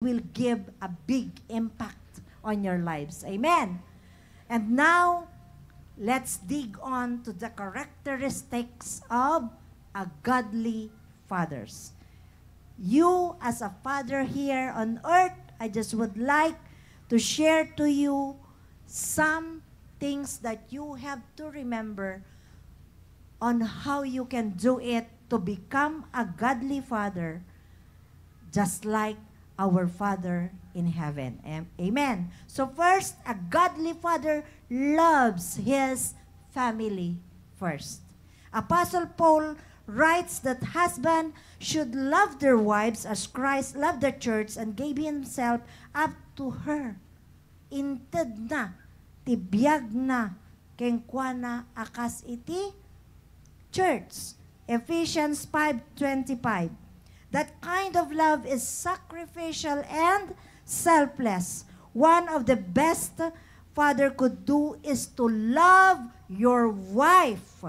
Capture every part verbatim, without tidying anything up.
will give a big impact on your lives. Amen. And now, let's dig on to the characteristics of a godly fathers. You, as a father here on earth, I just would like to share to you some things that you have to remember on how you can do it to become a godly father, just like our Father in heaven. Am-, amen. So first, a godly father loves his family first. Apostle Paul writes that husband should love their wives as Christ loved the church and gave himself up to her. Intedna ti biagna kenkuana a kas iti church. Ephesians five twenty-five. That kind of love is sacrificial and selfless. One of the best father could do is to love your wife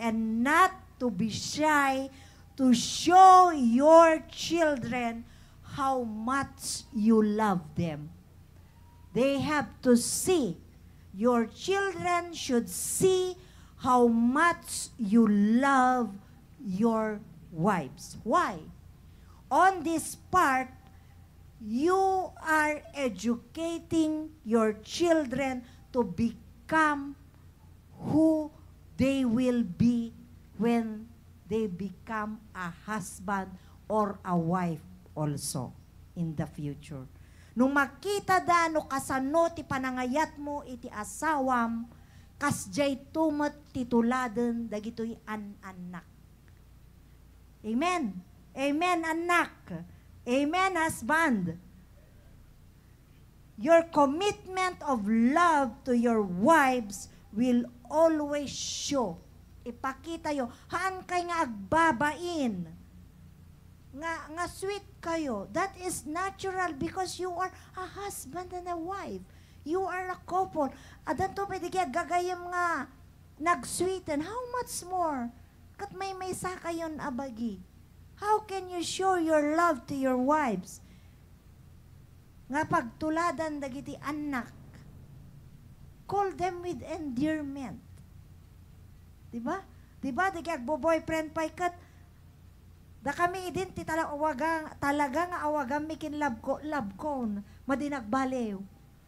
and not to be shy to show your children how much you love them. They have to see. Your children should see how much you love your wives. Why? On this part, you are educating your children to become who they will be when they become a husband or a wife also in the future. No makitada no kasano ti panangayatmo iti asawam, kasdiay to met ti tuladen dagitoy an-annak. Amen. Amen, annak. Amen, husband. Your commitment of love to your wives will always show. Ipakita yo, haan kay nga agbabain. Nga, nga sweet kayo. That is natural because you are a husband and a wife. You are a couple. Adanto pwede kaya gagayem nga nag-sweeten. How much more? Ket maymaysa kayon a bagi. How can you show your love to your wives? Nga pagtuladan dagiti annak. Call them with endearment. Di ba? Di ba? Dagiti agbo-boyfriend pay ket, dakami idin ti talaga, talaga nga awaganmi ken love ko, love ko. Madi nagbaliw.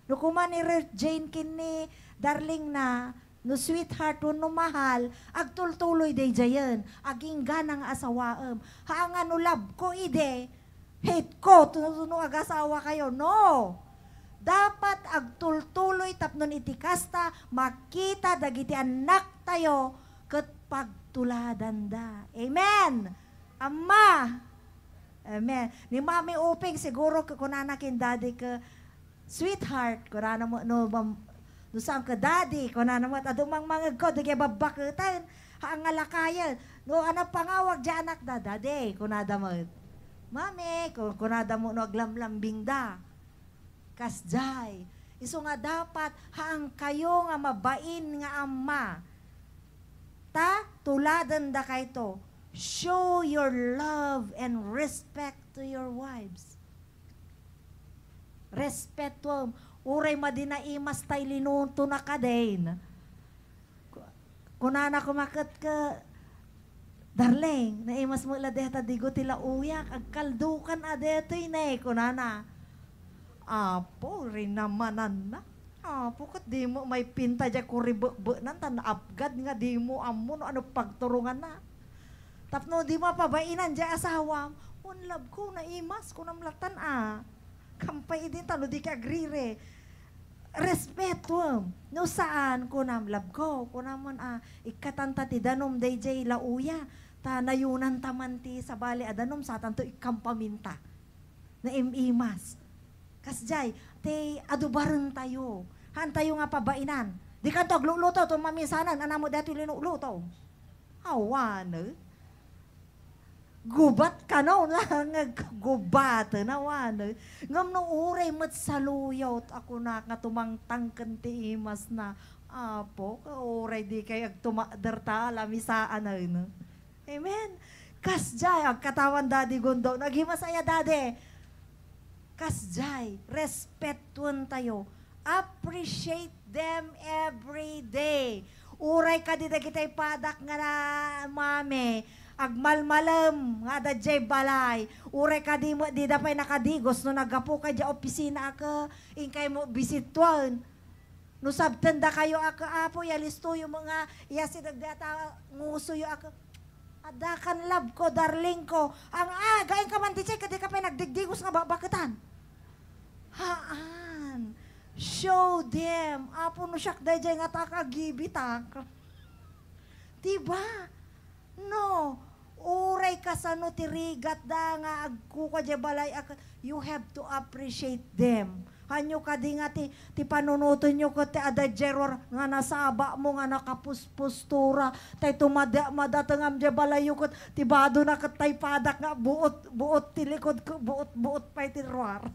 No kuma ni Ruth Jane ken ni darling na, no sweetheart wenno mahal, agtultuloy daydiayen, aginggana nga asawaem. Haan nga no love ko idi, hate ko, no, no agasawa kayo. No! Dapat agtultuloy tapno iti kasta, makita dagiti annaktayo ket pagtuladanda. Amen! Amma! Amen. Ni Mami Uping, siguro, kunana ken Daddy ket, "Sweetheart," kunana met, no, mam-, no saan ket, "Daddy," kunana met, "Adu mangmangegko, dagiti babbaketen, haan nga lakayen." No, ano pangawag diay anakda, "Daddy," kunada met. "Mami," ku-, kunada met, no, aglamlambingda. Kasdiay. Isu nga dapat, haan kayo nga mabain nga amma. Ta, tuladendakayto. Show your love and respect to your wives. Respetuem. Uray madi naimas tay linuto na kadin. Ku-, kunana koma ket ke, "Darling, naimas met la deta digo ti lauyak, agkaldukan a detoy ne," kunana. Apo, rinamananna. Apo, ket dimo maipinta diay kuribekbeknan, ta naapgad nga dimo ammo no ano pagturonganna. Tapno dimo pabainan diay asawam, "Wen, love ko, naimas," kunam latan a. Kampay idi, ta no dika agriri. Respetuem. No saan, kunam, "Love ko," kunam man a, "Ikkatanta ti danum daydiay lauya, ta nayunanta man ti sabali a danum, satanto ikkampaminta." Naim-imas. Kasdiay, ti adu barentayo. Haantayo nga pabainan. Dikanto agluluto, to mamisanan, anamo daytoy linuluto. Awan, eh. Gubat kano, nangag-, gubat, nawan. Ngem no uray met saluyot a kunak nga tumangtang ken ti imasna, Apo, uray dikay agtumakder ta lamisaan, no? Amen. Kasdiay, agkatawan, Daddy Gondo. Nagimas aya, Daddy? Kasdiay, respetuentayo. Appreciate them every day. Uray kadi dagiti padak nga na, mami, agmalmalem nga adda diay balay. Uray kadi met dida pay nakadigos no naggapuka diay opisina a ke, inkay mo bisituen. No sabtendakayo a ke, Apo, ya listoyo met nga, ya si dagdata ngusoyo a ke. Adda kan love ko, darling ko. Ang aga, inka man di ka, di ka pay nagdigdigos nga babaketan. Haan. Show them. Apo, no siak daydiay nga ta kagibitak. Diba? No. Uray kasano ti rigatda nga agkukua diay balay a ket, you have to appreciate them. Hanyo kadi nga ti, ti panunotenyo ket ti adda diay ruar nga nasabamo nga nakapuspostura, tay tumada-, madatengam diay balayyo ket ti badona ket tay padak nga buot, buot ti likod ket buot-buot pay ti ruar.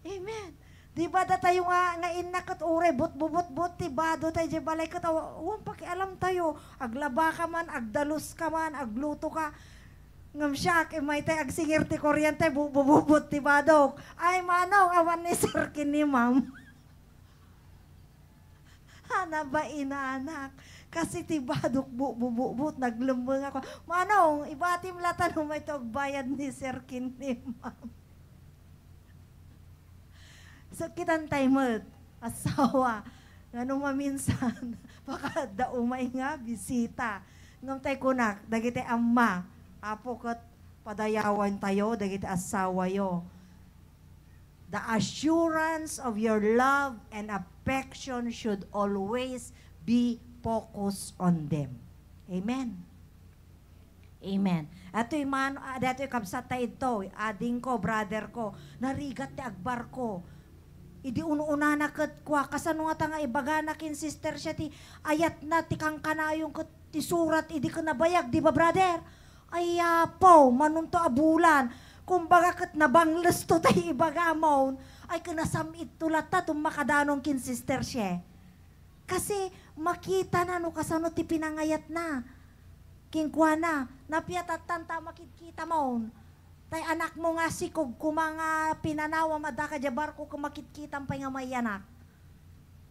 Amen. Di ba datayo nga, nga inna ket uray butbubutbut ti bado tayo diay balay ket awa-, awan pakialam tayo. Aglaba ka man, agdalus ka man, agluto ka. Ngem siak, immay tay agsingir ti kuryente, bu-, bububut ti badok. Ay, manong, awan ni sir ken ni ma'am. Hana ba, inanak? Kasi ti badok bu-, bu-, bu-, but, naglemmeng ako. Manong, ibatim lata no mayto agbayad ni sir ken ni ma'am. So, kitan tay met, asawa, nga no maminsan, baka adda umay nga bisita. Ngem tay kunak, dagiti amma, Apo, ket padayawan tayo, dagiti asawayo. The assurance of your love and affection should always be focused on them. Amen. Amen. Atoy man, ah, datoy kabsat ta idto, ading ko, brother ko, narigat ti agbarko. Idi un-unana ket kua, kasano ngata nga ibagana ken sister siya ti ayatna, ti kankanayon ket ti surat idi ken nabayag, di ba, brother? Ay, apo, manunto a bulan. Kumbaga ket nabangles to tay ibaga amon. Ay, ken nasam-itto latta, tum-, makadanon ken sister siya. Kasi makitana no kasano ti pinangayatna. Kenkuana, napiatatan ta makitkitamon. Tay anakmo nga sikog koma nga pinanawam, adda ka diay barko, ket makitkitam pay nga mayanak.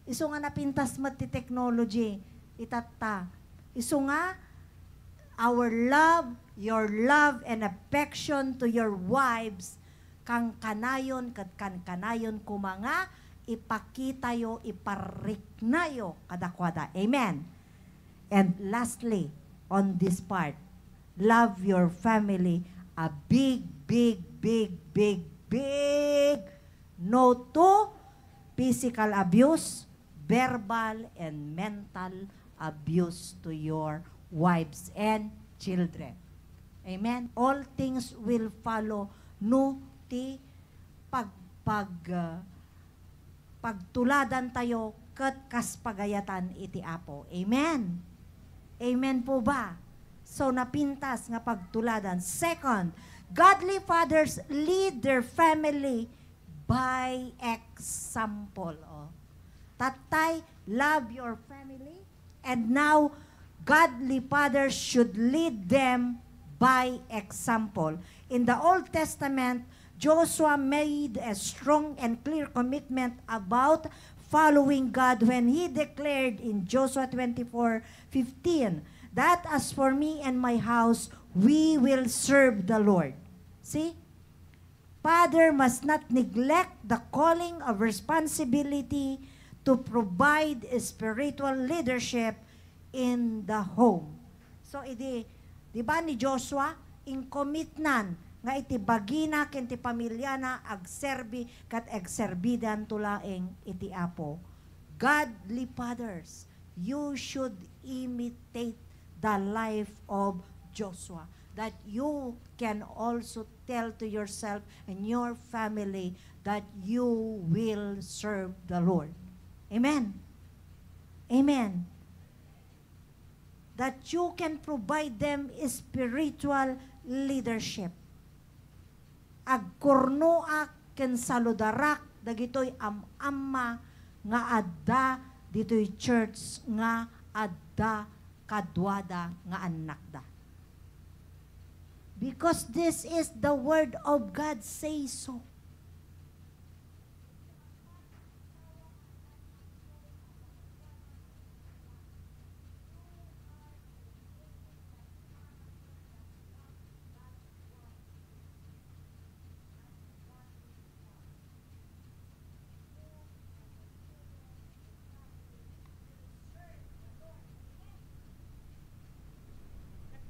Isu nga napintas met ti technology, itatta. Isu nga, our love, your love and affection to your wives, kankanayon ket kankanayon koma nga ipakitayo, iparriknayo kadakuada. Amen. And lastly, on this part, love your family, a big, big, big, big, big no to physical abuse, verbal, and mental abuse to your wives and children. Amen? All things will follow no ti pag-, pag-, ah, pagtuladan tayo ket kas pagayatan iti Apo. Amen? Amen po ba? So, napintas nga pagtuladan. Second, godly fathers lead their family by example. Oh. Tattay, love your family. And now, godly fathers should lead them by example. In the Old Testament, Joshua made a strong and clear commitment about following God when he declared in Joshua twenty-four fifteen that, "As for me and my house, we will serve the Lord." See? Father must not neglect the calling of responsibility to provide spiritual leadership in the home. So, idi, di ba ni Joshua, inkomitnan nga iti bagina ken ti pamilyana agserbi ket agserbidanto laeng iti Apo. Godly fathers, you should imitate the life of Joshua, that you can also tell to yourself and your family that you will serve the Lord. Amen. Amen. That you can provide them spiritual leadership. Agkurnoak ken saludarak dagitoy am-amma nga adda ditoy church nga adda kaduada nga annakda. Because this is the word of God say so.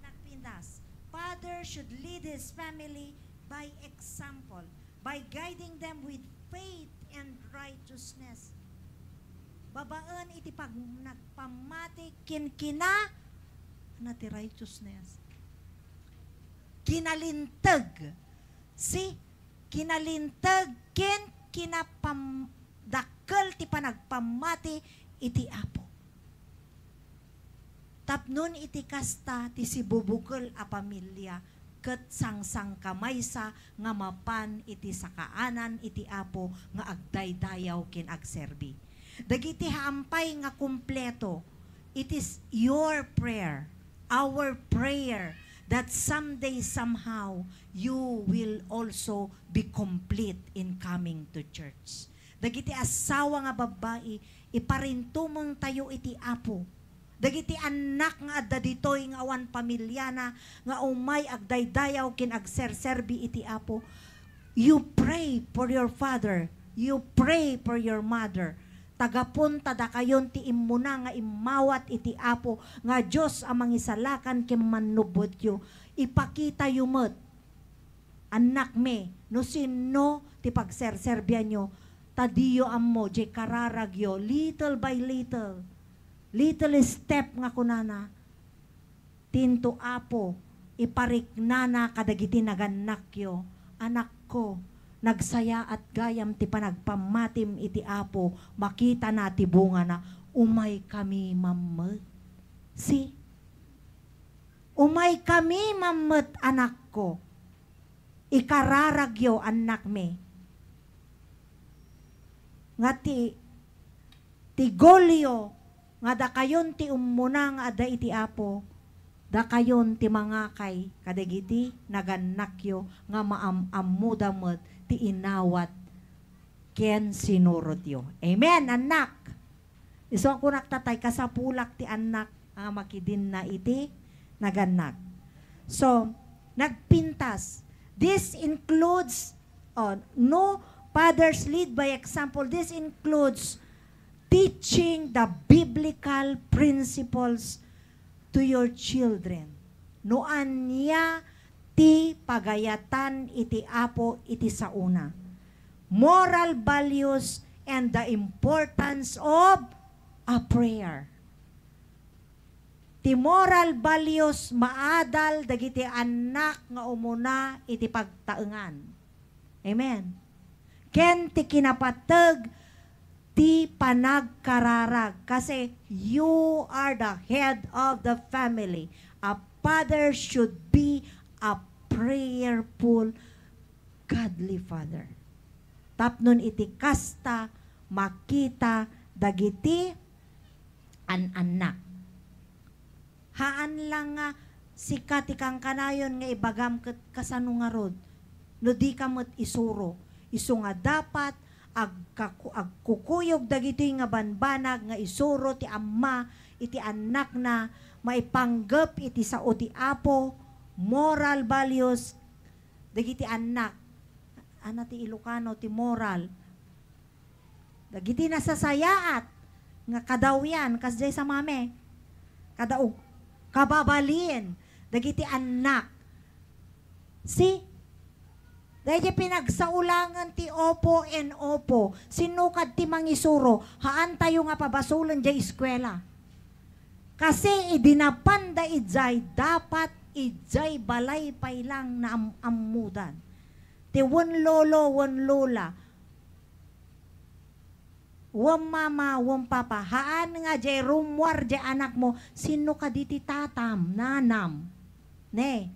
Nagpintas, father should lead his family by example, by guiding them with faith and righteousness. Babaen iti pag-, nagpammati ken kina-, ano ti righteousness? Kinalinteg. See? Kinalinteg ken kinapam-, dakkel ti panagpammati iti Apo. Tapnon iti kasta ti sibubukel a pamilia ket sangsangkamaysa nga mapan iti sakaanan iti Apo nga agdaydayaw ken agserbi. Dagiti haampay nga kumpleto, it is your prayer, our prayer, that someday, somehow, you will also be complete in coming to church. Dagiti asawa nga babbai, iparintumengtayo iti Apo. Dagiti annak nga adda ditoy nga awan pamiliana, nga umay agdaydayaw ken agserserbi iti Apo, you pray for your father, you pray for your mother. Ta gapon ta dakayon ti immuna nga immawat iti Apo nga Dios a Mangisalakan ken Mannubotyo, ipakitayo met, annakmi, no sinno ti pagserserbianyo, ta diyo ammo diay kararagyo, little by little, little step nga kunana, tinto Apo, ipariknana kadagiti nagannakyo, "Anakko, nagsayaat gayam ti panagpammatim iti Apo, makitana ti bungana, umaykami mammet." See? "Umaykami mammet, anakko." Ikararagyo, annakmi, nga ti, ti golyo nga dakayon ti ummuna nga adda iti Apo, dakayon ti mangakay kadagiti nagannakyo nga maam-ammoda met ti inawat ken sinurotyo. Amen, annak. Isu a kunak tatay, kasapulak ti annak a makidinna iti nagannak. So, nagpintas. This includes, oh, no, fathers lead by example. This includes teaching the biblical principles to your children. No ania ti pagayatan iti Apo iti saona. Moral values and the importance of a prayer. Ti moral values maadal dagiti annak nga umuna iti pagtaengan. Amen. Ken ti kinapateg ti panagkararag. Kasi you are the head of the family. A father should be a prayerful, godly father. Tapnon iti kasta, makita dagiti an-annak. Haan lang nga sika ti kankanayon nga ibagam ket kasano ngarud no dika met isuro. Isu nga dapat agkaku-, agkukuyog dagitoy nga banbanag nga isuro ti amma iti annakna maipanggep iti sao ti Apo, moral values dagiti annak. Ana ti Ilocano ti moral. Dagiti nasasayaat nga kadawyan, kasdiay sa mame, kada ug-, kababalin, dagiti annak. See? Daydiay pinagsaulangan ti opo and opo. Sinno kad ti mangisuro? Haantayo nga pabasolen diay eskuela. Kasi idi napanda idiay, dapat idiay balay pay lang naam-ammodan. Ti wen lolo, wen lola, wen mama, wen papa, haan nga diay rummuar diay anakmo, sinno kadi ti tatam, nanam? Ne?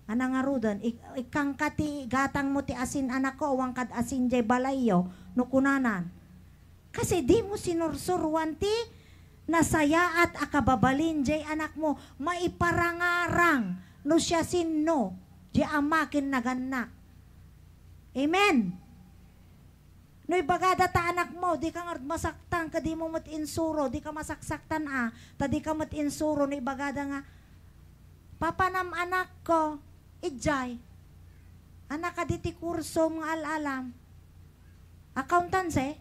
Ana ngaruden, ik-, ikkangka ti gatangmo ti asin, anakko, awan kad asin diay balayyo, no kunanan. Kasi dimo sinursuroan ti nasayaat a kababalin diay anakmo, maiparangarang No siasino, di ama ken nagannak. Amen. No ibagada ta anakmo, dika ngarud masaktan, ket dimo met insuro, dika masaksaktan a, ta dika met insuro, no ibagada nga, "Papanam anakko, idiay. Anak, kadi ti kursom nga al-alam." Accountancy?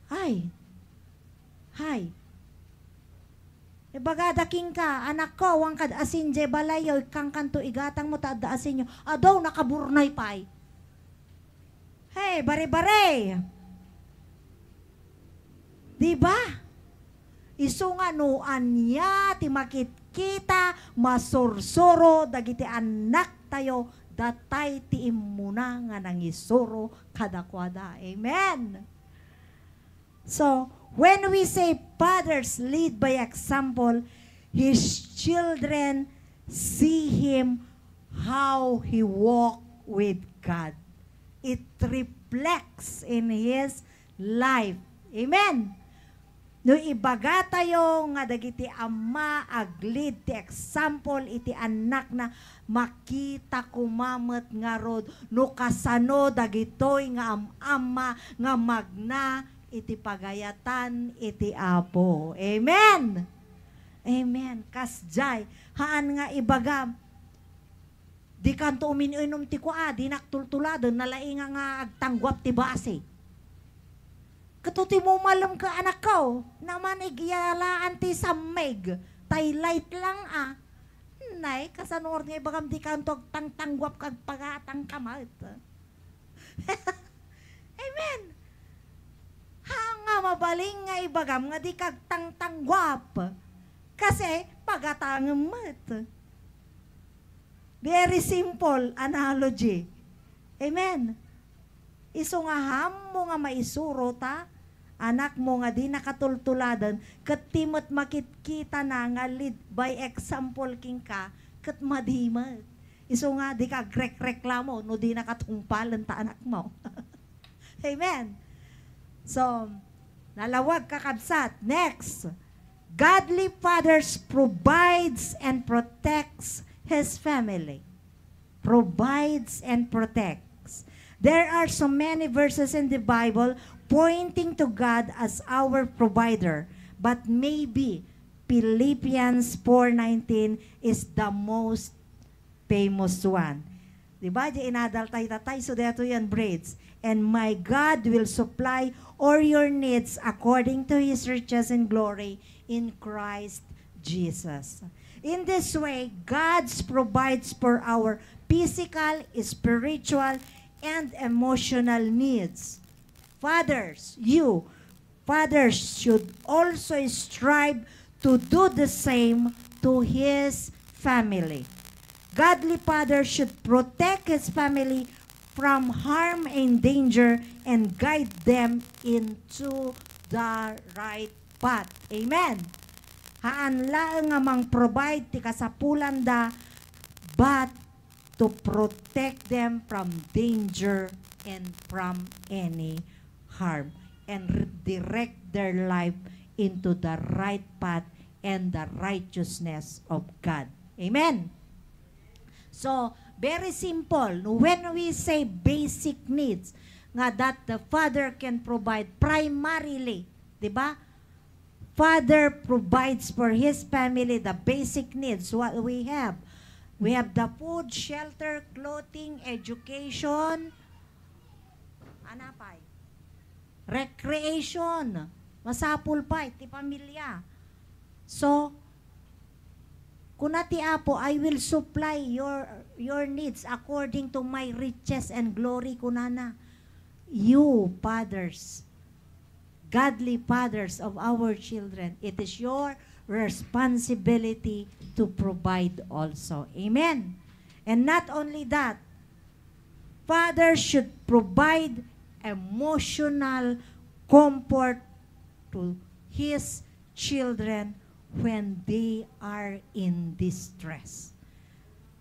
Ay. Hay. Ibagada kenka, "Anakko, awan kad asin diay balayyo, ikkankanto igatangmo ta adda asinyo." Adu, nakaburnay pay. Hey, bare-bare. Di ba? Isu nga no ania ti makitkita, masursuro dagiti annaktayo, datay ti immuna nga nangisuro kadakuada. Amen. So, when we say fathers lead by example, his children see him how he walk with God. It reflects in his life. Amen. No ibagatayo nga dagiti ama aglead ti example iti annakna, makita koma met ngarud no kasano dagitoy nga am-amma nga magna iti pagayatan iti Apo. Amen. Amen. Kasdiay, haan nga ibagam, "Dikanto umin-inom ti kua, dinak tultuladen, nalainga nga agtangguap ti basi." Ket ti mumalem ka, anakko, naman igyalaan ti sammig, tay light lang a. Nay, kasano nga ibagam dikanto agtangtangguap ket agpagatang ka met? Amen. Haan nga mabalin nga ibagam nga dika agtangtangguap. Kasi pagatangem met. Very simple analogy. Amen. Isu nga haanmo nga maisuro ta anakmo nga dinaka tultuladen, ket ti met makitkitana nga lead by example kenka, ket madi met. Isu nga dika agrekreklamo no dinaka tungpalen ta anakmo. Amen. So, nalawag, kakabsat. Next, godly fathers provides and protects his family. Provides and protects. There are so many verses in the Bible pointing to God as our provider, but maybe Philippians four nineteen is the most famous one. Di ba? Di inadal tayo tatay, so detoy a bridge. "And my God will supply all your needs according to his riches in glory in Christ Jesus." In this way, God provides for our physical, spiritual, and emotional needs. Fathers, you, fathers should also strive to do the same to his family. Godly fathers should protect his family from harm and danger and guide them into the right path. Amen. Haan laeng nga mang-provide ti kasapulanda, but to protect them from danger and from any harm, and re-, direct their life into the right path and the righteousness of God. Amen. So, very simple. No, when we say basic needs, nga that the father can provide primarily, di ba? Father provides for his family the basic needs, what we have. We have the food, shelter, clothing, education, anapay? Recreation. Masapul pay ti pamilya. So, kuna ti Apo, "I will supply your, your needs according to my riches and glory," kunana. You, fathers, godly fathers of our children, it is your responsibility to provide also. Amen. And not only that, fathers should provide emotional comfort to his children when they are in distress.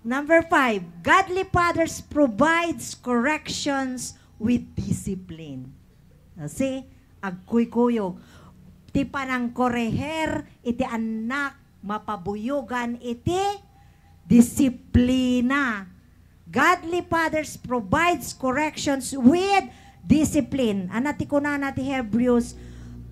Number five, godly fathers provides corrections with discipline. Ah, see, agkuykuyog. Ti panangkoreher iti annak mapabuyogan iti disiplina. Godly fathers provides corrections with discipline. Ania ti kunana ti Hebrews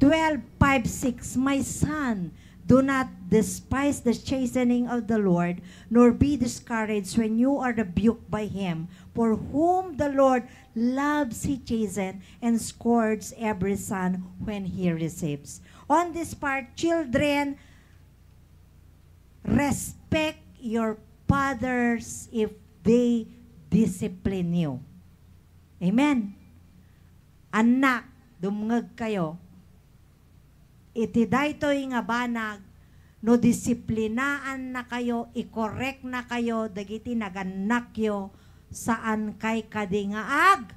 twelve five, six, "My son, do not despise the chastening of the Lord, nor be discouraged when you are rebuked by him. For whom the Lord loves, he chasten and scourges every son when he receives." On this part, children, respect your fathers if they discipline you. Amen. Annak, dumngegkayo. Iti daytoy nga banag, no disiplinaannakayo, ikoreknakayo dagiti nagannakyo, saankay kadi nga ag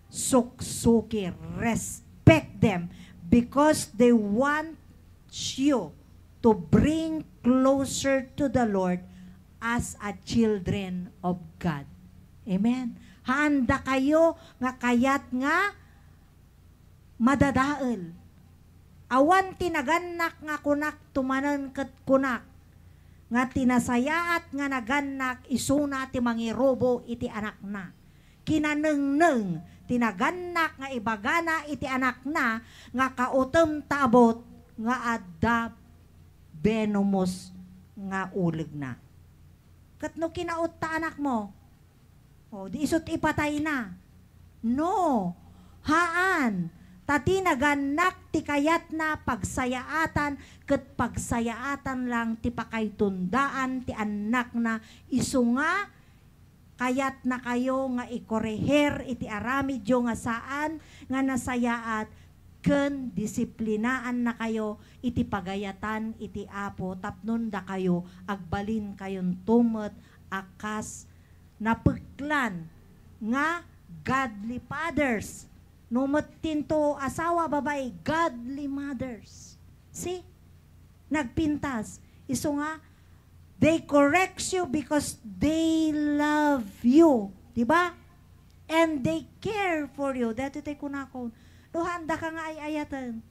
suksukir. Respect them because they want you to bring closer to the Lord as a children of God. Amen. Haandakayo nga kayat nga madadael. Awan ti nagannak nga kunak tumanen ket kunak nga ti nasayaat nga nagannak isuna ti mangirubo iti anakna. Kinanengneng ti nagannak nga ibagana iti anakna nga kautem ta abot nga adda venomous nga ulegna. Ket no kinautta anakmo, o, di isut' ipatayna. No, haan. Ta ti nagannak ti kayatna pagsayaatan, ket pagsayaatan lang ti pakaitundaan ti annakna, isu nga kayatnakayo nga ikoreher iti aramidyo nga saan nga nasayaat ken disiplinaannakayo iti pagayatan iti Apo tapno dakayo agbalinkayon met a kas napeklan nga godly fathers. No met tinto asawa, babai, godly mothers. See? Nagpintas. Isu nga, they correct you because they love you. Di ba? And they care for you. Daytoy tay kunakon. No, haandaka nga ay-ayaten.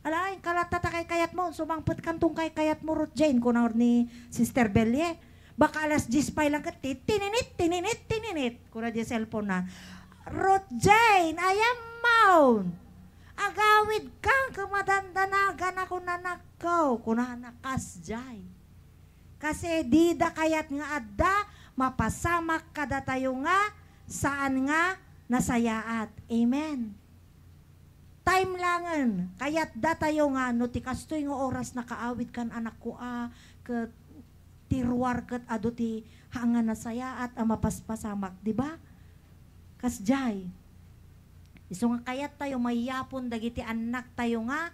Ala, ay, kalatta ta kaykayatmo, sumangpet kanton kaykayatmo, Ruth Jane, kuna ni Sister Belie. Baka alas diyes pay lang ket, ti-, tininit, tininit, tininit. Kuna di cellphone na, "Ruth Jane, I am mount. Agawid ka, kumadandanagan ako, nanakkaw." Kunana, kasdiay. Kasi dida kayat nga adda mapasamak kadatayo nga saan nga nasayaat. Amen. Time langen, kayat datayo nga no ti kastoy nga oras nakaawid kan anakko a, ket ti ruar ket adu ti haan nga nasayaat a mapaspasamak, di ba? Kasdiay. Isu nga kayat tayo mayapon dagiti annak tayo nga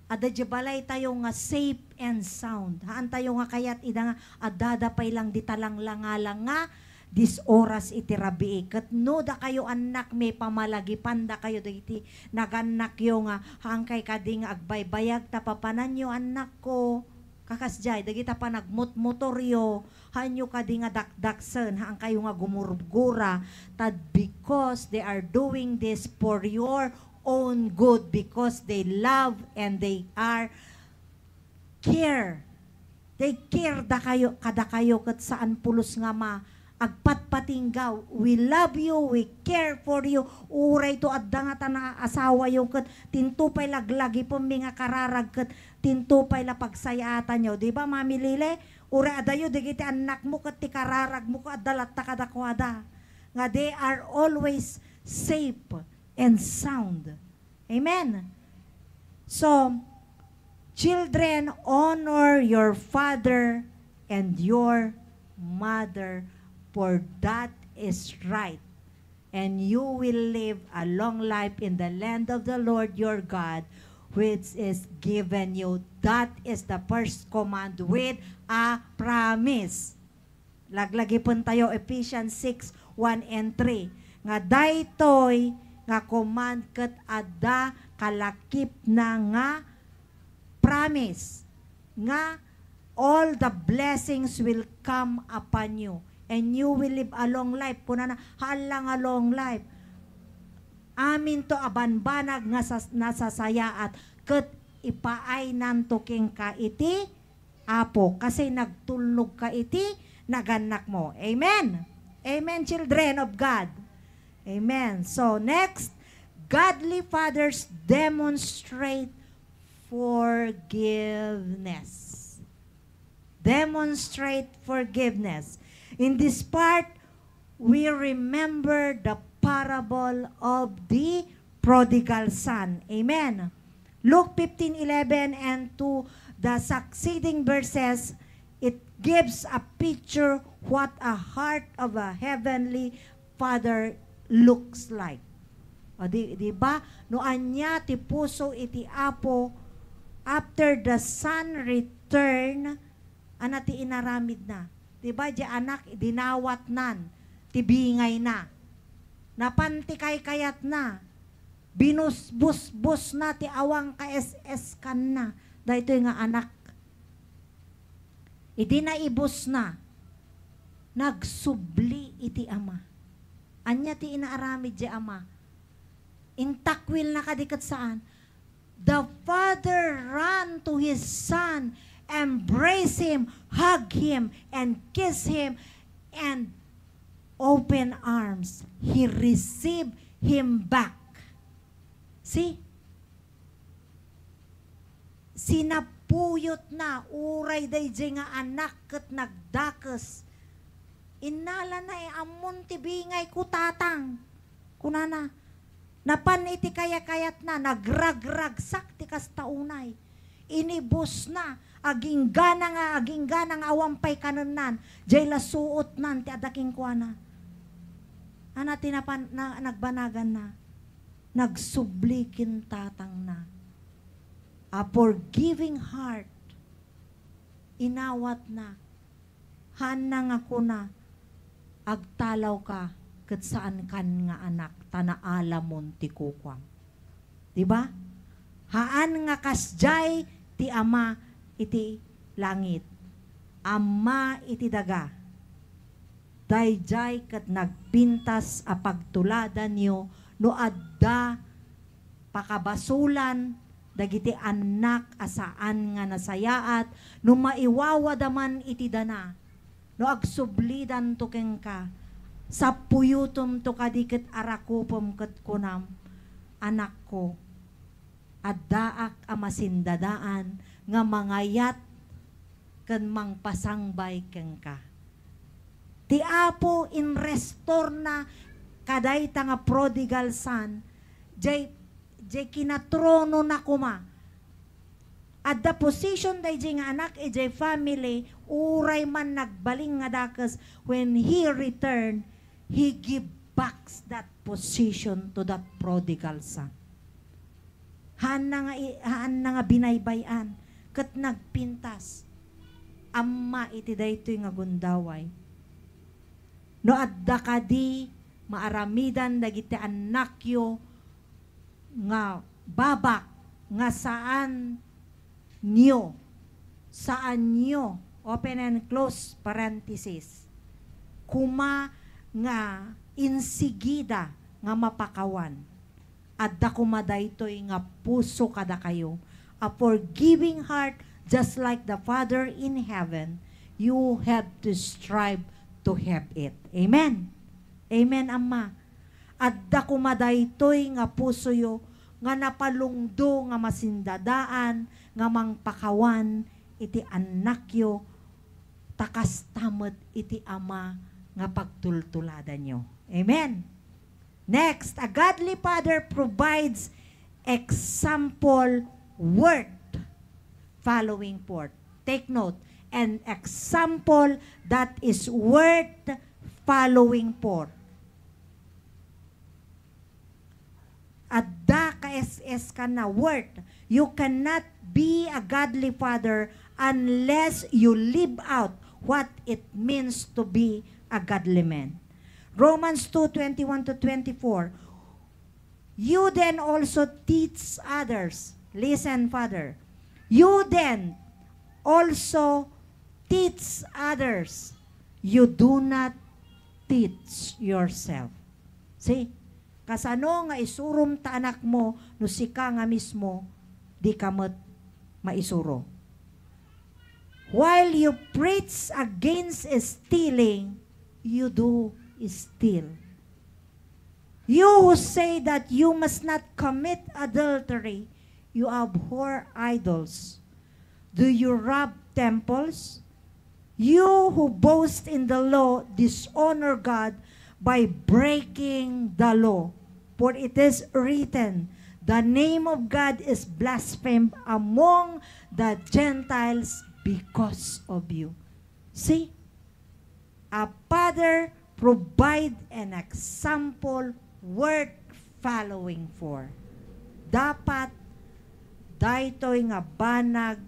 adda diay balay tayo nga safe and sound. Haan tayo nga kayat ida nga addada pay lang di talanglangalang nga dis oras iti rabii. Ket no dakayo annakmi, pamalagipandakayo dagiti nagannakyo nga, "Haankay kadi nga agbaybayag ta papananyo, annakko?" Kakasdiay, dagita panagmotmotoryo, haanyo kadi nga dakdaksen, haankayo nga gumurgura, ta because they are doing this for your own good, because they love and they are care. They care dakayo, kadakayo, ket saan pulos nga ma-, agpatpatinggaw. We love you, we care for you. Uray to adda nga ta naasawayo, ket tinto pay laglagipemmi nga kararag, ket tinto pay la pagsayaatanyo. Di ba, Mami Lile? Uray adayo dagiti annakmo, ket ti kararagmo, ket adda latta kadakuada. Nga they are always safe and sound. Amen. So, children, honor your father and your mother, for that is right. And you will live a long life in the land of the Lord your God, which is given you. That is the first command with a promise. Laglagipentayo Ephesians six, one and three, nga daytoy nga command ket adda kalakipna nga promise nga all the blessings will come upon you and you will live a long life. Kunana, haan lang a long life. Aminto a banbanag nga sas-, nasasayaat ket ipaaynanto kenka iti Apo, kasi nagtulnog ka iti nagannakmo. Amen. Amen, children of God. Amen. So, next, godly fathers demonstrate forgiveness. Demonstrate forgiveness. In this part, we remember the parable of the prodigal son. Amen. Luke fifteen eleven and to the succeeding verses, it gives a picture what a heart of a heavenly Father looks like. O, di, di ba? No ania ti puso iti Apo, after the son return, ana ti inaramidna? Di ba, di anak, dinawatnan ti bingayna. Napan ti kaykayatna. Binusbusbosna ti awan ka-S S kanna. Daytoy nga anak. Idi naibusna, nagsubli iti ama. Ania ti inaaramid ti ama? Intakwilna kadi ket saan? The father ran to his son, embrace him, hug him, and kiss him, and open arms. He received him back. See? Sinapuyotna, uray daydiay nga anak ket nagdakes. Innalana, "Eh, ammon ti bingayko, tatang," kunana. Napan iti kayakayatna, nagragragsak ti kasta unay. Inibusna, aginggana nga, aginggana nga awan pay kanennan, diay la suotnan ti adda kenkuana. Ana ti napan-, na-, nagbanaganna? Nagsubli ken tatangna. A forgiving heart, inawatna. Haanna nga kuna, "Agtalawka ket saankan nga anak, ta naalamon ti kukuam." Di ba? Haan nga kasdiay ti Ama iti langit. Amma iti daga. Daydiay ket nagpintas a pagtuladanyo no adda pakabasolan dagiti annak a saan nga nasayaat, no maiwawada man iti dana, no agsublidanto kenka, sapuyotemto kadi ket arakupem ket kunam, "Anakko, addaak a masindadaan nga mangayat ken mangpasangbay kenka." Ti Apo inrestorna kadayta nga prodigal son, jay, jay kinatronona koma. Adda position dayjay nga anak idiay family, uray man nagbalin nga dakes, when he returned, he give back that position to that prodigal son. Haanna nga i-, haanna nga binaybay-an, ket nagpintas. Amma iti daytoy nga gundaway. No adda kadi maaramidan dagiti annakyo nga babak nga saanyo, saanyo, open and close parenthesis, koma nga insigida nga mapakawan. Adda koma daytoy nga puso kadakayo, a forgiving heart, just like the Father in heaven, you have to strive to have it. Amen. Amen, Ama. Adda koma daytoy nga pusoyo nga napalungdo nga masindadaan nga mangpakawan iti annakyo, ta kasta met iti Ama nga pagtultuladanyo. Amen. Next, a godly father provides example worth following for. Take note, an example that is worth following for. Adda ka-S S kanna, worth. You cannot be a godly father unless you live out what it means to be a godly man. Romans two twenty-one to twenty-four. You then also teach others. Listen, Father. You then also teach others. You do not teach yourself. See? Kasano nga isurom ta anakmo no sika nga mismo di ka met maisuro? While you preach against stealing, you do steal. You who say that you must not commit adultery, you abhor idols. Do you rob temples? You who boast in the law dishonor God by breaking the law. For it is written, "The name of God is blasphemed among the Gentiles because of you." See? A father provide an example worth following for. Dapat daytoy nga banag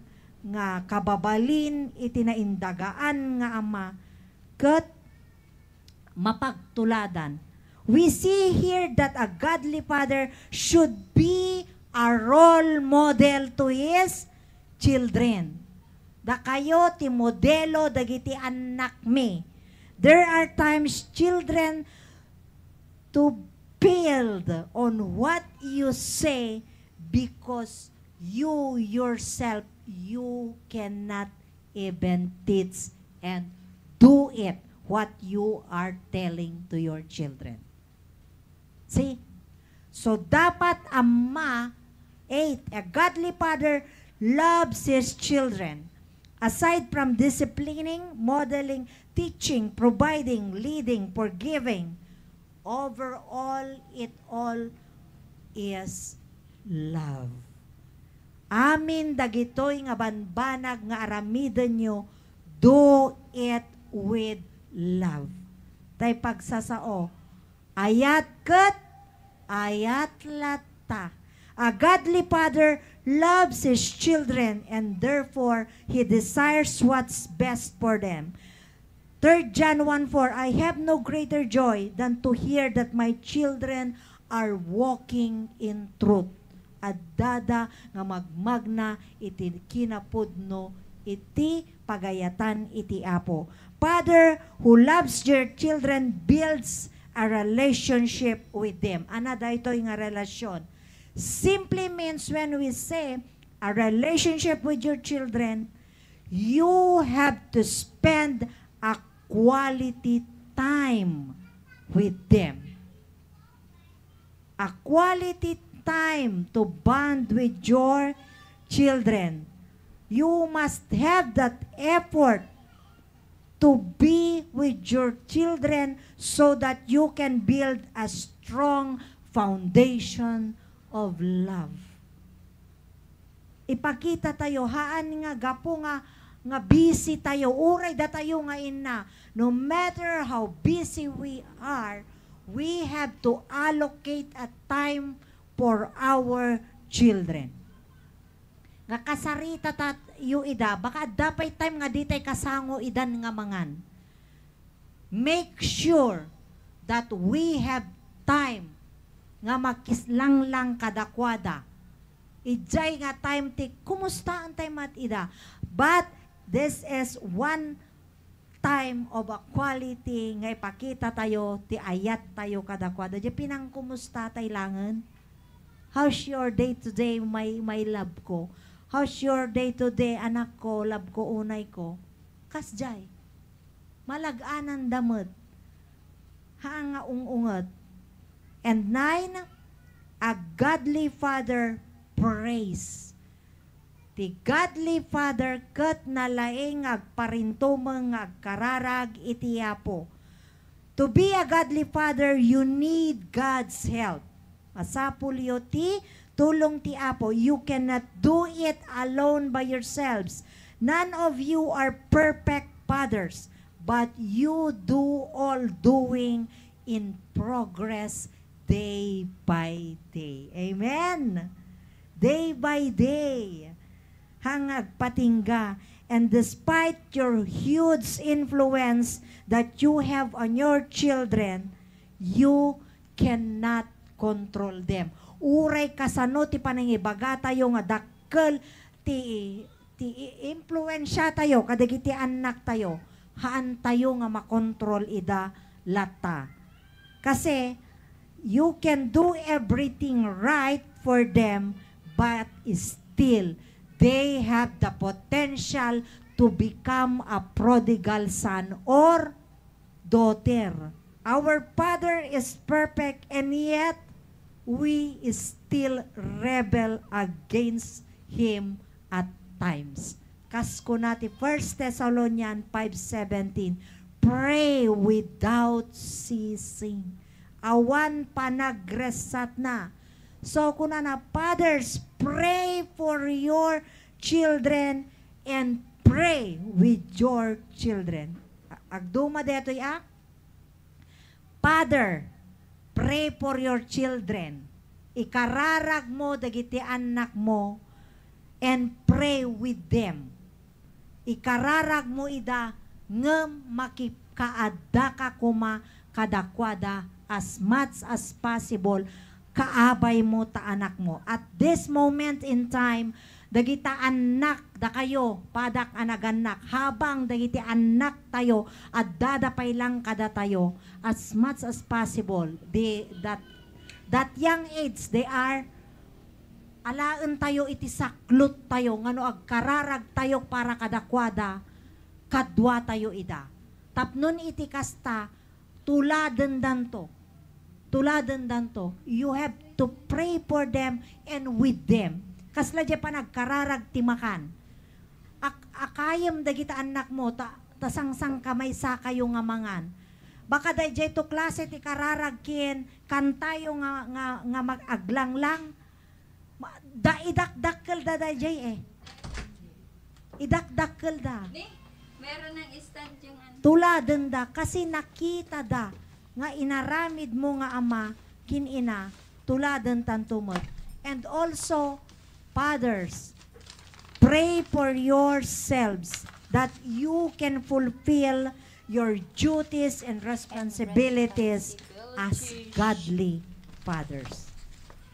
nga kababalin iti naindagaan nga ama ket mapagtuladan. We see here that a godly father should be a role model to his children. Dakayo ti modelo dagiti annakmi. There are times children to build on what you say because you yourself, you cannot even teach and do it what you are telling to your children. See? So, dapat ama, eight, a godly father loves his children. Aside from disciplining, modeling, teaching, providing, leading, forgiving, overall, it all is love. Amin dagitoy nga banbanag nga aramidenyo, do it with love. Tay pagsasao, ayat ket ayat latta. A godly father loves his children and therefore he desires what's best for them. Third John one four, "I have no greater joy than to hear that my children are walking in truth." Addada nga magmagna iti kinapudno iti pagayatan iti Apo. Father who loves your children builds a relationship with them. Ana daytoy nga relasyon? Simply means when we say a relationship with your children, you have to spend a quality time with them. A quality time to bond with your children. You must have that effort to be with your children so that you can build a strong foundation of love. Ipakita tayo, haan nga gapu nga, nga busy tayo, uray datayo nga inna, no matter how busy we are, we have to allocate a time for our children. Nga kasarita tayo ida, baka adda pay time nga di tay kasango idan nga mangan. Make sure that we have time nga makislanglang kadakuada. Idiay nga time ti kumustaen tay met ida. But this is one time of a quality nga ipakita tayo ti ayat tayo kadakuada. Di pinangkumusta tay langen? How's your day today, my, my love ko? How's your day today, anak ko, love ko, unay ko? Kasdiay. Malag-anan da met. Haan nga ung-unget. And nine, a godly father prays. Ti godly father ket nalaing nga agparintumeng nga agkararag iti Apo. To be a godly father, you need God's help. Masapulyo ti tulong ti Apo. You cannot do it alone by yourselves. None of you are perfect fathers, but you do all doing in progress day by day. Amen? Day by day. Haan nga agpatingga. And despite your huge influence that you have on your children, you cannot control them. Uray kasano ti panangibagatayo nga dakkel ti, ti i-, impluensiatayo kadagiti annaktayo, haantayo nga makontrol ida latta. Kasi, you can do everything right for them, but still, they have the potential to become a prodigal son or daughter. Our Father is perfect, and yet we still rebel against Him at times. Kas kuna ti First Thessalonians five seventeen, "Pray without ceasing." Awan panagresatna. So, kunana, "Fathers, pray for your children and pray with your children." A-, agduma daytoy a, "Father, pray for your children." Ikararag mo dagiti annak mo and pray with them. Ikararag mo ida, ngem makikaadda ka koma kadakuada as much as possible, kaabay mo ta anak mo. At this moment in time, dagita annak dakayo, padak a nagannak, habang dagiti annak tayo, addada pay lang kadatayo, as much as possible, the, that, that young age, they are alaentayo iti saklot tayo nga no agkararagtayo para kadakuada, kaduatayo ida. Tapnon iti kasta, tuladendanto. Tuladendanto. You have to pray for them and with them. Kasla diay panagkararag ti makan. Ak-, akayem dagita annak mo, ta, ta sangsangkamaysakayo nga mangan. Baka daydiay to klase ti kararag ken kantayo nga, nga, nga mag-aglanglang. Ma-, da, idakdakkelda daydiay, eh. Idakdakkelda. Ni, meron ng stand yung ano. Tuladenda kasi nakitada nga inaramid mo nga ama ken ina, tuladentanto met. And also, fathers, pray for yourselves that you can fulfill your duties and responsibilities as godly fathers.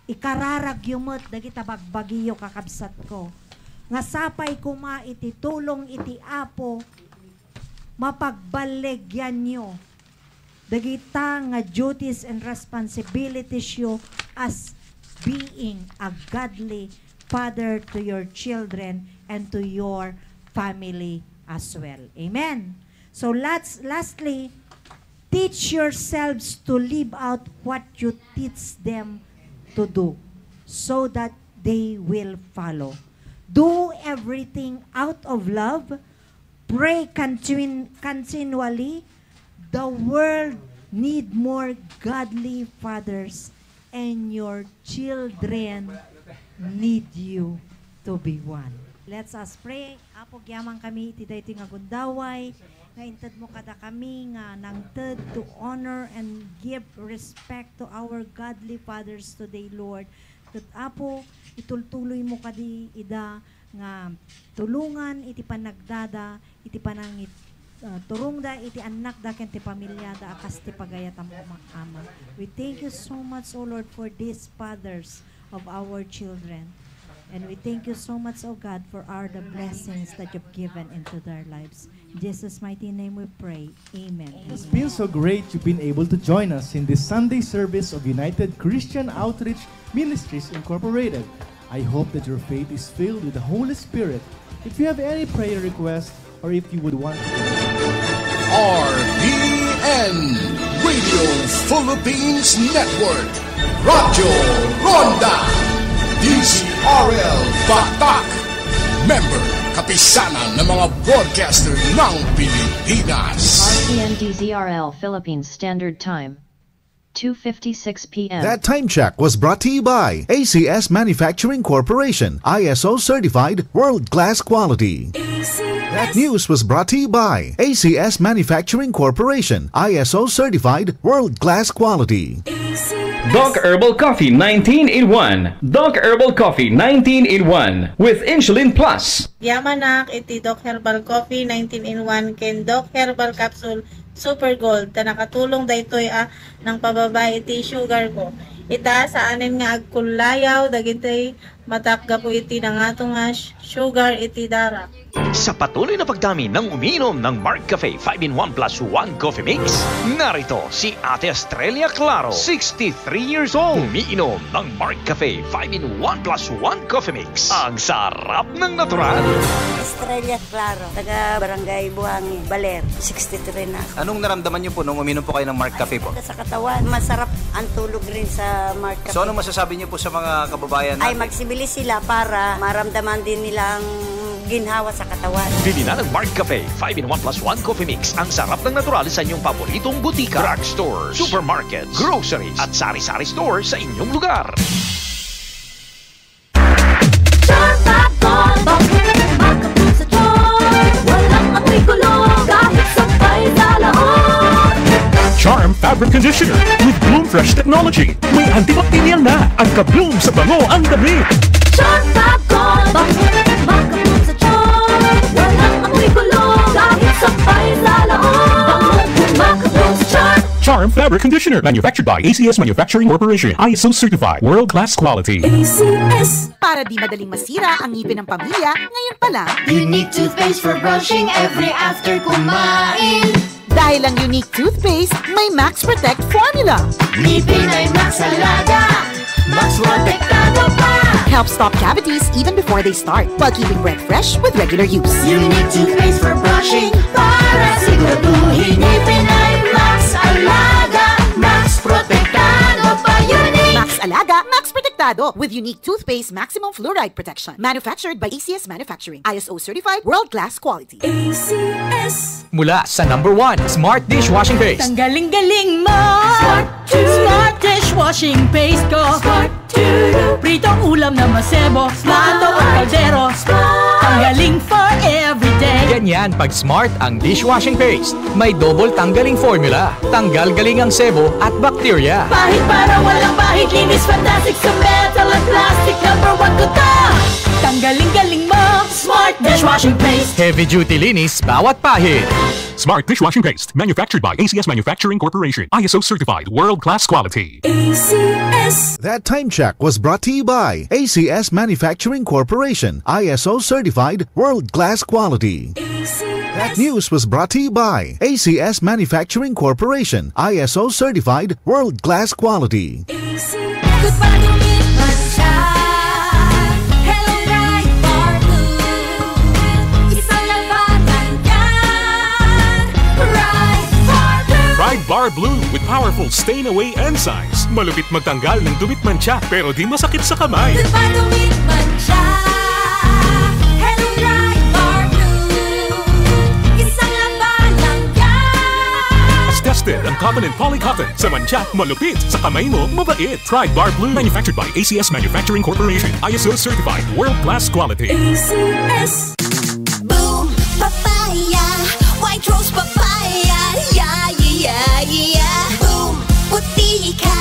Ikararagyo met dagita bagbagiyo, kakabsatko, nga sapay koma iti tulong iti Apo, mapagballegianyo dagita nga duties and responsibilitiesyo as being a godly father to your children and to your family as well. Amen. So let's, lastly, teach yourselves to live out what you teach them to do so that they will follow. Do everything out of love. Pray continu-, continually. The world need more godly fathers, and your children need you to be one. Let's us pray. Apo, agyaman kami iti daytoy nga gundaway nga intedmo kadakami nga nangted to honor and give respect to our godly fathers today, Lord. Ket, Apo, itultuloymo kadi ida nga tulongan iti panagdada, iti panangit-, ah, turongda iti annakda ken ti pamiliada a kas ti pagayat a ma-, Ama. We thank you so much, O Lord, for these fathers of our children. And we thank you so much, O God, for all the blessings that you've given into their lives. In Jesus' mighty name we pray. Amen. It's been so great you've been able to join us in this Sunday service of United Christian Outreach Ministries Incorporated. I hope that your faith is filled with the Holy Spirit. If you have any prayer request or if you would want to R P N, Radio Philippines Network, Radyo Ronda, D Z R L Batak, member, Kapisanan ng mga Broadcaster ng Pilipinas. R P N D Z R L Philippines Standard Time, two fifty-six P M. That time check was brought to you by A C S Manufacturing Corporation, I S O certified, world-class quality. That news was brought to you by A C S Manufacturing Corporation, I S O certified, world-class quality. Doc Herbal Coffee nineteen in one. Doc Herbal Coffee nineteen in one with Insulin Plus. Yamanak iti Doc Herbal Coffee nineteen in one ken Doc Herbal Capsule Super Gold, ta nakatulong daytoy a nangpababa iti sugar ko. Ita, saanen nga agkullayaw dagiti Matak gapu iti nangato nga sugar iti dara. Sa patuloy na pagdami ng umiinom ng Mark Cafe five-in-one plus one Coffee Mix, narito si Ate Estrella Claro, sixty-three years old. Umiinom ng Mark Cafe five-in-one plus one Coffee Mix. Ang sarap ng natural. Estrella Claro, taga Barangay Buhangin, Baler, sixty-three na. Anong naramdaman niyo po nung uminom po kayo ng Mark Cafe po? Sa katawan, masarap ang tulog rin sa Mark Cafe. So, anong masasabi niyo po sa mga kababayan natin? Ay, magsibili sila para maramdaman din nila ang ginhawa sa katawan. Bili na ng Mark Cafe five-in-one plus one Coffee Mix. Ang sarap ng natural sa inyong paboritong butika, drugstores, supermarkets, groceries, at sari-sari store sa inyong lugar. Charm Fab Gold, bakit makapul sa charm? Walang amoy kulog, kahit sampay sa laot. Charm Fabric Conditioner with Bloom Fresh Technology. May antibacterial na at ka-bloom sa bango ang damit. Charm Fab Gold, bakit makapul sa charm? Walang amoy kulog, kahit sampay sa laot. Bangong makapul sa charm. Charm Fabric Conditioner, manufactured by A C S Manufacturing Corporation, I S O certified, world class quality. A C S. Para di madaling masira ang ngipin ng pamilya, ngayon pa lang. Unique toothpaste for brushing every after kumain. Dahil ang Unique Toothpaste may Max Protect Formula. Ngipin ay Max Alaga, Max Protektado pa. Help stop cavities even before they start, while keeping breath fresh with regular use. Unique toothpaste for brushing para siguraduhin ngipin ay Max Alaga, Max Protektado pa. Unique. Max Alaga, Max Protektado with Unique Toothpaste Maximum Fluoride Protection. Manufactured by A C S Manufacturing. I S O certified, world-class quality. A C S. Mula sa number one, Smart Dishwashing Paste. Tanggaling galing mo! Smart, Smart Dishwashing Paste ko! Smart, Pritong ulam na masebo, plato at kaldero. Tanggaling for everyday. Ganyan pag Smart ang dishwashing paste. May double tanggaling formula. Tanggal galing ang sebo at bacteria. Pahid para walang pahid, linis fantastic sa metal at plastic. Number one ko to. Tanggaling galing mo, Smart Dishwashing Paste. Heavy duty linis, bawat pahid. Smart Dishwashing Paste, manufactured by A C S Manufacturing Corporation, I S O certified, world-class quality. A C S. That time check was brought to you by A C S Manufacturing Corporation, I S O certified, world-class quality. A C S. That news was brought to you by A C S Manufacturing Corporation, I S O certified, world-class quality. Goodbye to me, Mansya. Hello, Bright Bar Blue. Isang labanan yan. Bright Bar Blue. Bright Bar Blue with powerful stain away enzymes. Malupit magtanggal ng dumi't mantsa, pero di masakit sa kamay. Goodbye to me, Mansya. Hello, Bright Bar Blue. Isang labanan yan. Tested ang cotton and polycotton. Sa mantsa, malupit. Sa kamay mo, mabait. Pride Bar Blue. Manufactured by A C S Manufacturing Corporation. I S O certified. World class quality. A C S. Boom Papaya, White Rose Papaya, yeah, yeah, yeah, yeah. Boom, puti ka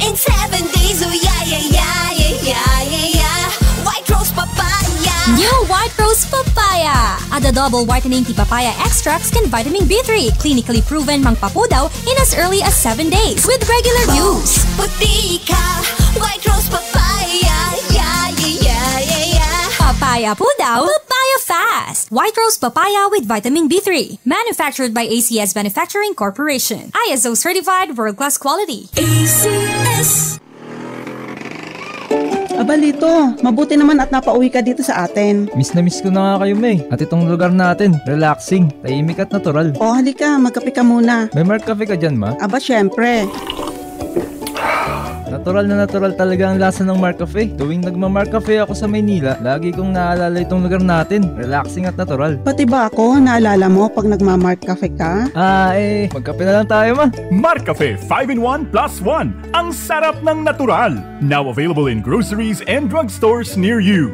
in seven days, oh yeah, yeah, yeah, yeah, yeah, yeah, yeah. White Rose Papaya. New White Rose Papaya. Add a double whitening tea papaya extracts ken vitamin B three, clinically proven mangpapudaw in as early as seven days with regular use. Puti ka, White Rose Papaya, yeah, yeah, yeah, yeah, yeah. Papaya pudaw, papaya fast. White Rose Papaya with vitamin B three. Manufactured by A C S Manufacturing Corporation. I S O certified, world-class quality. A C S. Aba, Lito, mabuti naman at napauwi ka dito sa atin. Miss na miss ko na nga kayo, May. At itong lugar natin, relaxing, tahimik at natural. O, halika, magkape ka muna. May Mark Cafe ka dyan, Ma? Aba, syempre. Natural na natural talaga ang lasa ng Mark Cafe. Tuwing nagma-Mark Cafe ako sa Maynila, lagi kong naalala itong lugar natin. Relaxing at natural. Pati ba ako? Naalala mo pag nagma-Mark Cafe ka? Ah, eh, magkape na lang tayo, Ma. Mark Cafe five in one plus one. Ang sarap ng natural. Now available in groceries and drugstores near you.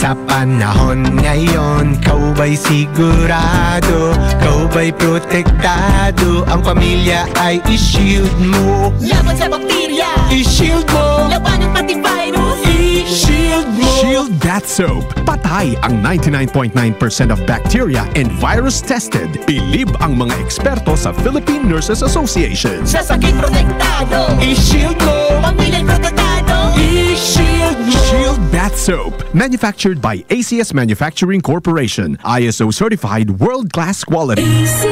Sa panahon ngayon, ikaw ba'y sigurado? Ikaw ba'y protektado? Ang pamilya ay i-shield mo. Laban sa bakterya, i-shield mo. Labanan pati virus, i-shield mo. Shield Bath Soap. Patay ang ninety-nine point nine percent of bacteria and virus tested. Bilib ang mga eksperto sa Philippine Nurses Association. Sa sakit protektado, i-shield mo. Pamilya'y protektado, i-shield mo. Shield Bath Soap. Manufactured by A C S Manufacturing Corporation. I S O certified world-class quality. A C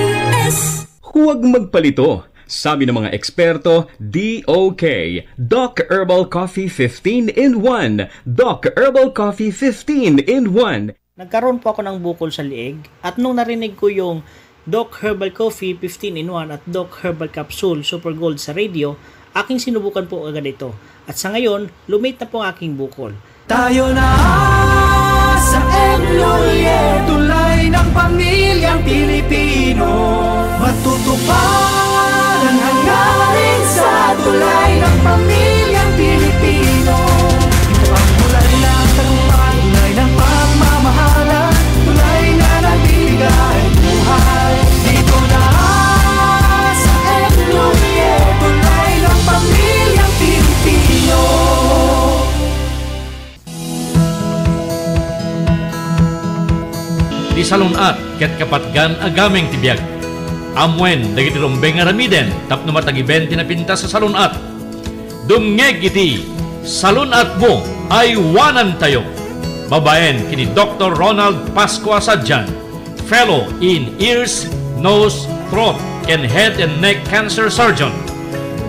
S. Huwag magpalito. Sabi ng mga eksperto, D O K, Doc Herbal Coffee fifteen in one. Doc Herbal Coffee fifteen in one. Nagkaroon po ako ng bukol sa liig at nung narinig ko yung Doc Herbal Coffee fifteen in one at Doc Herbal Capsule Super Gold sa radio, aking sinubukan po agad ito. At sa ngayon, lumit na po ang aking bukol. Tayo na sa M Lhuillier, tulay ng pamilyang Pilipino. Matutupad ang hangarin sa tulay ng pamilyang Pilipino. Ito ang tulay ng tagumpay, tulay ng pagmamahalan, tulay na nagbibigay buhay. Dito na sa M Lhuillier, tulay ng pamilyang Pilipino. Ti salun-at ket kapatgan a gameng ti biag. Ammuen dagiti rumbeng nga aramiden tapno matagibem ti napintas a salun-at. Dumngeg iti Salun-atmo, Aywanantayo, babaen ken ni Doktor Ronald Pascua Sadian, Fellow in Ears, Nose, Throat, ken Head and Neck Cancer Surgeon.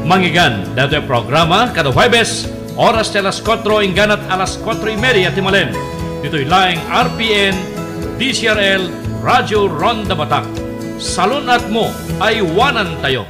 Mangngegana daytoy a programa kada Huwebes, oras ti alas kuatro ingganat alas kuatro y media ti malem, ditoy laeng R P N, D Z R L, Radyo Ronda Batak. Salun-atmo, Aywanantayo.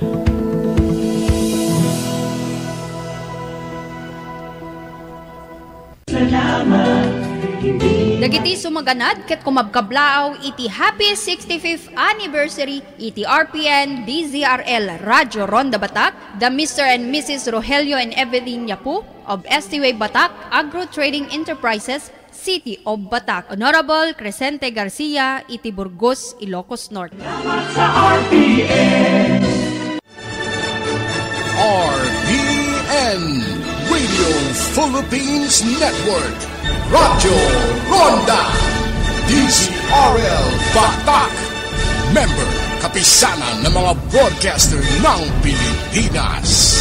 Dagiti sumaganad ket kumabkablaaw iti happy sixty-fifth anniversary iti R P N D Z R L Radyo Ronda Batak, the Mister and Missus Rogelio and Evelyn Yapu of S T Wave Batak Agro Trading Enterprises, City of Batak, Honorable Crescente Garcia iti Burgos, Ilocos Norte. Salamat sa R P N. R P N, Radio Philippines Network, Radyo Ronda, D Z R L Batak, member, Kapisanan ng mga Broadcaster ng Pilipinas.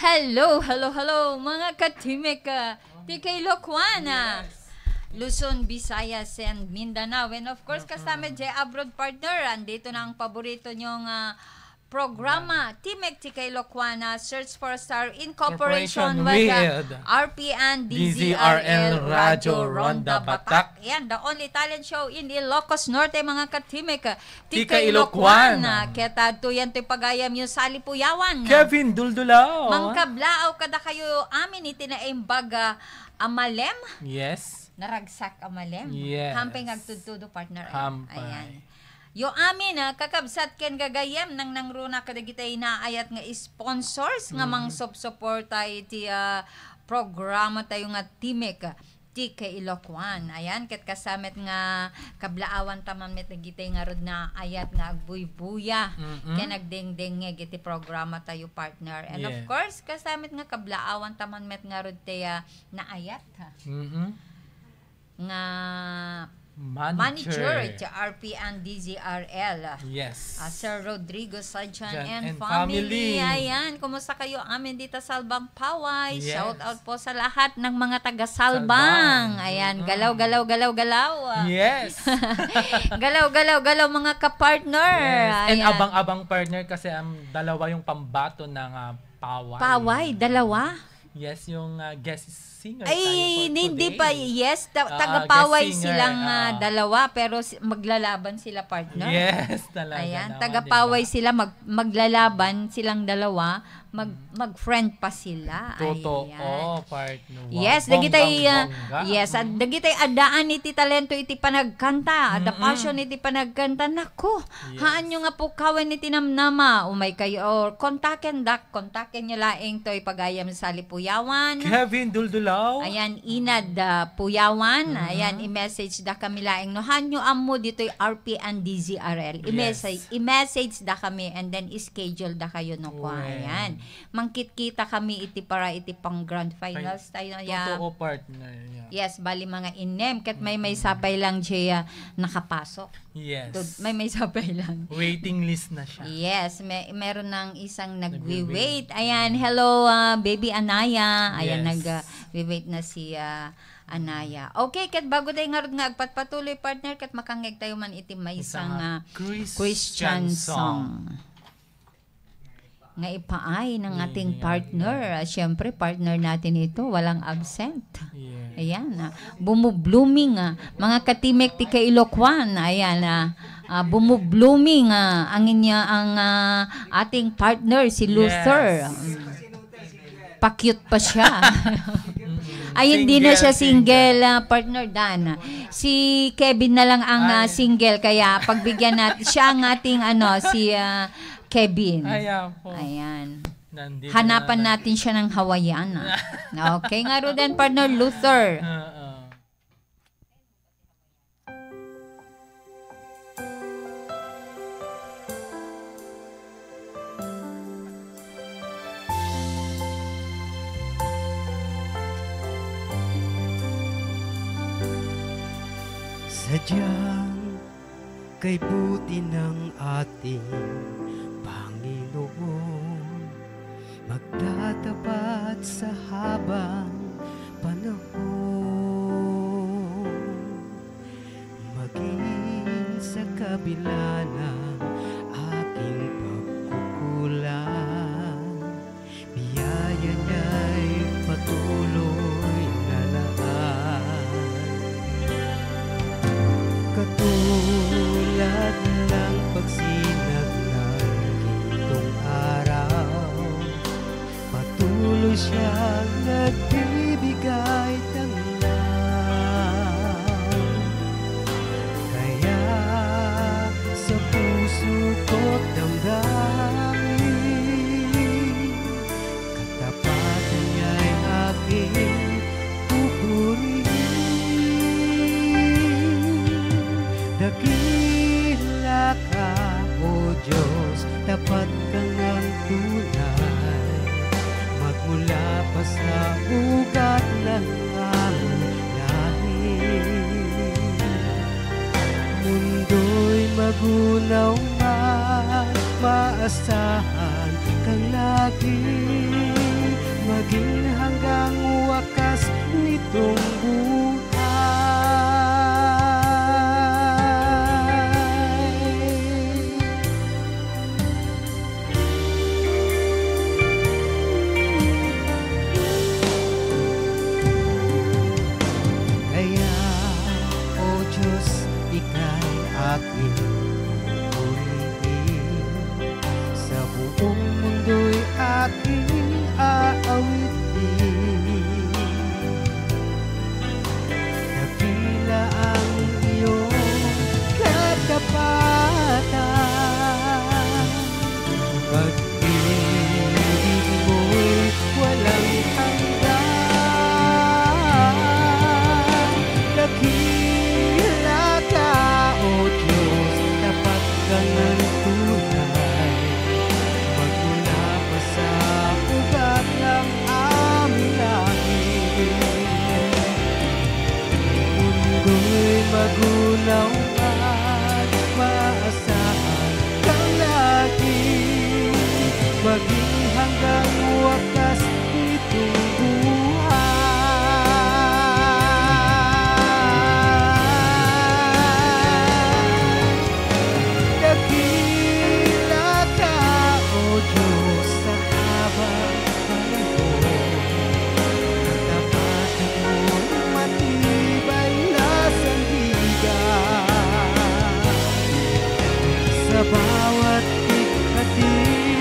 Hello, hello, hello, mga ka-T M E C, ah, ti Ilocos, ah, Luzon, Visayas, and Mindanao. And of course, kasama diay abroad, partner, andito na ang paborito niyong, ah, programa, T M E C ti Ilocos, ah, Search for a Star in cooperation with, ah, R P N D Z R L Radyo Ronda Batak. Yan, the only talent show in Ilocos Norte, mga ka-T M E C. Ti Ilocos, ah, ket adtoy yan toy pagayam yo, Sally Puyawan. Kevin Duldulao. Mangkablaaw kadakayo amin iti naimbag, ah, a malem. Yes. Naragsak a malem. Yes. Hampay nga agtudtudo, partner, eh. Hampay. Ayan. Yo amin, ah, kakabsat ken gagayyem, nangnangruna kadagiti naayat nga sponsors nga mangsupsuporta iti, ah, programa tayo nga T M E C. Ti Ilocos. Ayan, ket kasta met nga kablaawan ta man met dagiti ngarud naayat nga agbuybuya ken agdengdengngeg iti programa tayo, partner. And of course, kasta met nga kablaawan ta man met ngarud ti, ah, naayat, ha? Mm-mm. Nga manager ti R P N D Z R L. Yes. Ah, Sir Rodrigo Sajan and family. Ayan, kumusta kayo amin dita Salbang Paway? Yes. Shout out po sa lahat ng mga taga Salbang. Ayan, galaw, galaw, galaw, galaw. Yes. Galaw, galaw, galaw, mga ka-partner. Yes. And abang-abang, partner, kasi ang dalawa yung pambato ng, ah, Paway. Paway, dalawa? Yes, yung, ah, guest singer tayo for today. Ay, hindi pa, yes, ta-, taga Paway silang, ah, dalawa, pero si-, maglalaban sila, partner. Yes, talaga naman, di ba? Ayan, taga Paway sila, mag-, maglalaban silang dalawa, mag-, mag-friend pa sila. Totoo, partner. Wow. Yes, dagitay, ah, bonggang-bongga. Yes, at dagitay addaan iti talento iti panagkanta, adda passion iti panagkanta. Naku, haanyo nga pukawen iti namnama. Umay kayo, or kontaken dak, kontaken nyo laeng toy pagayam Sally Puyawan. Puyawan. Kevin Duldulaw. Ayan, Inad, ah, Puyawan. Mhm. Ayan, i-message da kami laeng. No, hanyo ammo ditoy R P N D Z R L. I-message, Yes. i-message da kami and then schedule da kayo no kwa. Wen. Ayan. Mangkitkita kami iti para iti pang grand finals tayo. Ayan. Totoo, partner. Yeah. Yes, bali mga inem. Ket may may Mhm. sapay lang, Jay, ah, nakapasok. Yes. Tud-, may may sapay lang. Waiting list na siya. Yes, may, meron nang isang Nagwi-wait. nagwi-wait. Ayan, hello, ah, baby Anaya. Ayan, Yes. nag, ah, wi-wait na si, ah, Anaya. Okay, ket bago tayo ngarud nga agpatpatuloy, partner, ket makangeg tayo man iti maysa Isang, nga ah, Christian Christian song. song. Nga ipaay ng ating Ayan. partner. Ah, siyempre, partner natin ito. Walang absent. Yes. Ayan, ah. Bumublooming, ah. Mga katimek ti Kailokuan. Ayan, ah. Ah, bumublooming, ah, ang inya, ang, ah, ating partner, si Luther. Yes. Mm. Pa-cute pa siya. Mm. Ay, hindi na Single, siya single, single. Ah, partner Dan. Si Kevin na lang ang, ah, Ay. single, kaya pagbigyan natin siya ang ating, ano, si, ah, Kevin. Ay, apo. Ayan. Nandito Hanapan na natin siya ng Hawaiian, ah. Okay, nga, Rodan, partner Luther. Oo. Sadyang kaibuti ng ating Panginoon, magtatapat sa habang panahon. Maging sa kabila ng aking pagkukulang, biyaya niya'y patuloy na lahat. Katulad ng pagsinag ng gintong araw, patuloy siyang nagbibigay tanglaw. Kaya sa puso ko't damdamin, katapatan niya'y aking pupurihin. Dakila ka, O Diyos, tapat ka ngang tunay, magmula pa sa ugat ng aming lahi. Mundo'y magunaw man, maasahan kang lagi, maging hanggang wakas nitong buhay. Kaya, O Diyos, ika'y aking pupurihin. Sa buong mundo'y aking aawitin. Dakila ang iyong katapatan. Pag-ibig mo'y walang hanggan. Dakila ka, O Diyos, tapat ka ngang tunay. Magmula pa sa ugat ng aming lahi. Mundo'y magunaw